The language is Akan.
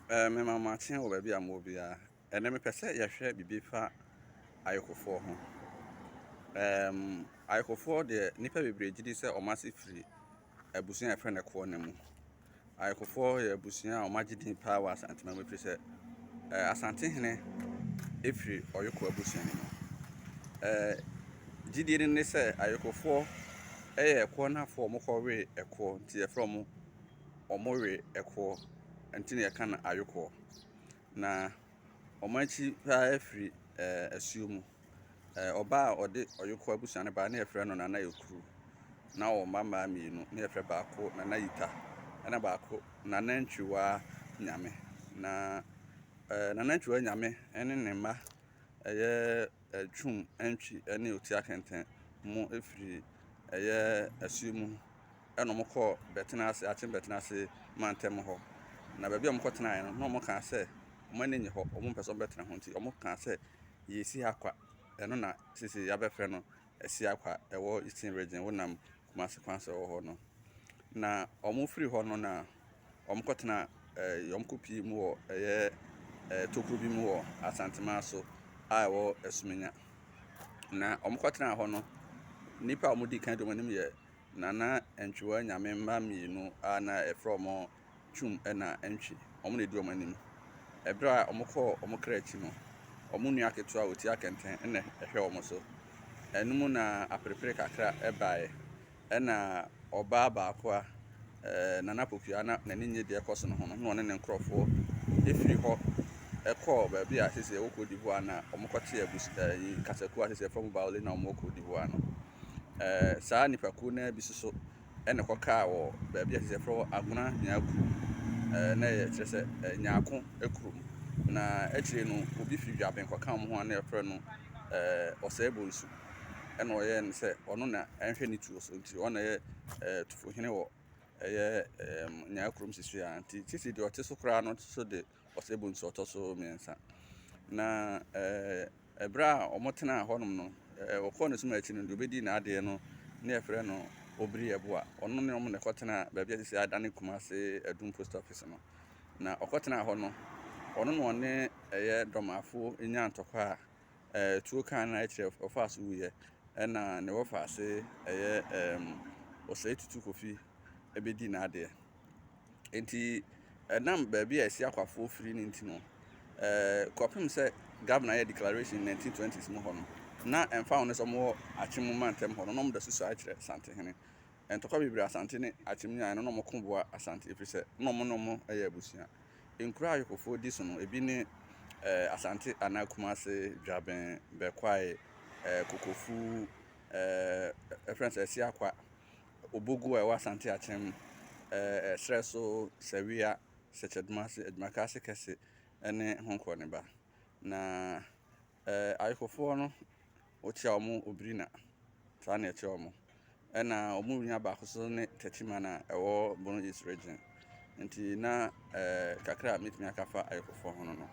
Mema mo akye wɔ baabi a mowɔ biara. Ɛnnɛ mepɛ sɛ yɛhwɛ biribi fa ayokofoɔ ho. Ayokofoɔ deɛ nnipa bebree gye di sɛ wɔn ase firi abusua a yɛfrɛ no ɛkoɔ no mu. Ayokofoɔ yɛ abusua a wɔagye din paa wɔ Asanteman mu ɛfiri sɛ Asantehene firi Ɔyoko abusua no mu. Gyidie no ne sɛ ayokofoɔ yɛ ɛkoɔ no afoɔ a wɔkɔwee ɛkoɔ nti yɛfrɛ wɔn wɔwe ɛkoɔ nti na yɛka no ayokoɔ. Na wɔn akyi paa firi asuo mu. Ɔbaa a ɔde ɔyokoɔ abusua no baeɛ no yɛfrɛ no Nana Ekuru. Na ɔwɔ mma mmaa mmienu. Na yɛfrɛ baako Nana Yita ɛna baako Nana Ntwiwaa Nyame. Na Nana Ntwiwaa Nyame ne ne mma ɛyɛ Twum Antwi ne Otia Kɛntɛn mo firi ɛyɛ asuo mu ɛna wɔkɔɔ Bɛtenase, Akyem Bɛtenase mantam hɔ. Na baabi a wɔkɔtenaeɛ no, na wɔkaa sɛ wɔn ani nnye hɔ, wɔmpɛ sɛ wɔbɛtena hɔ nti wɔkaa sɛ yɛresi ha kwa. Ɛno na seesei yɛabɛfrɛ no Asiakwa ɛwɔ Eastern Region, wonam Kumasi kwan so ɛwɔ hɔ no. Na wɔfiri hɔ no na wɔkɔtena wɔkɔpie mu wɔ ɛyɛ tokuro bi mu wɔ Asanteman so a ɛwɔ Asuminya. Na wɔkɔtenaa hɔ no, nnipa a wɔdii kan di wɔn anim yɛ Nana Antwiwa Nyame mma mmienu a na yɛfrɛ wɔn Twum na Antwi. Wɔn na ɛdi wɔn anim. Ɛberɛ a wɔkɔɔ wɔn kra akyi no, wɔn nua ketewa a ɔti akɛntɛn na ɛhwɛ wɔn so. Ɛno mu na aperepere kakra baeɛ. Ɛna ɔbaa baako a Nana Pokuaa na n'ani nnye deɛ ɛkɔ so no ho no, na ɔne ne nkurɔfoɔ firi hɔ kɔɔ baabi a seesei ɛwɔ Cote d'Ivoire na wɔkɔtee abus ɛyi kasakuo a seesei yɛfrɛ wɔn Baoulé na wɔwɔ Cote d'Ivoire no. Saa nnipakuo no ara bi nso so na ɛkɔkaa wɔ baabi a seesei yɛfrɛ hɔ Agona Nyaa kurom. Na ɛyɛ kyerɛ sɛ Nyaako kurom. Na akyire no, obi firi Dwaben kɔkaa wɔn ho a na yɛfrɛ no Ɔsɛe Bonsu. Ɛna ɔyɛɛ no sɛ ɔno na ɛnhwɛ ne tuo so nti ɔno na ɛyɛ tufohene wɔ ɛyɛ Nyaa kurom seesei ara. Nti seesei deɛ ɔte so koraa no nso de Ɔsɛe Bonsu ɔtɔ so mmiɛnsa. Na ɛberɛ a wɔtenaa hɔnom no, wɔkɔɔ ne som akyi no, deɛ ɔbɛdii n'adeɛ no na yɛfrɛ no Obiri Yeboah. Ɔno ne wɔn na ɛkɔtenaa baabi a seesei adane Kumasi Adum Post Office no. Na ɔkɔtenaa hɔ no, ɔno na ɔne ɛyɛ Dɔmafoɔ nyaa ntɔkwa a tuo kaa no akyerɛ ɔfaa so wuiɛ. Ɛna ne wɔfaase ɛyɛ Osei Tutu Kofi bɛdii n'adeɛ. Nti ɛnam baabi a Asia Akwafoɔ firi no nti no, kɔpem sɛ governor yɛ declaration in 1920s mu hɔ no, na ɛmfa ho ne sɛ wɔwɔ Akyem mantam hɔ no, na wɔda so sua kyerɛ Asantehene. Ntɔkwa bebree Asante ne Akyem nyaeɛ no, na wɔko boa Asante ɛfiri sɛ na wɔn ne wɔn yɛ abusua. Nkuro a Ayokofoɔ di so no, ebi ne Asante anaa Kumase, Dwaben, Bɛkwae, Kokofu, ɛfrɛ no sɛ Asiakwa, Obogu a ɛwɔ Asante Akyem, Serɛ so, Sawia, Sɛkyɛdumase, Adwumakaase Kɛse ne ho nkorɔ ne ba. Na Ayokofoɔ no, wɔkyia wɔn Obirina, saa na yɛkyerɛ wɔn. Ɛna wɔn nua baako nso ne Techiman a ɛwɔ Bono East Region. Nti na kakra a mɛtumi aka afa Ayokofoɔ ho no no.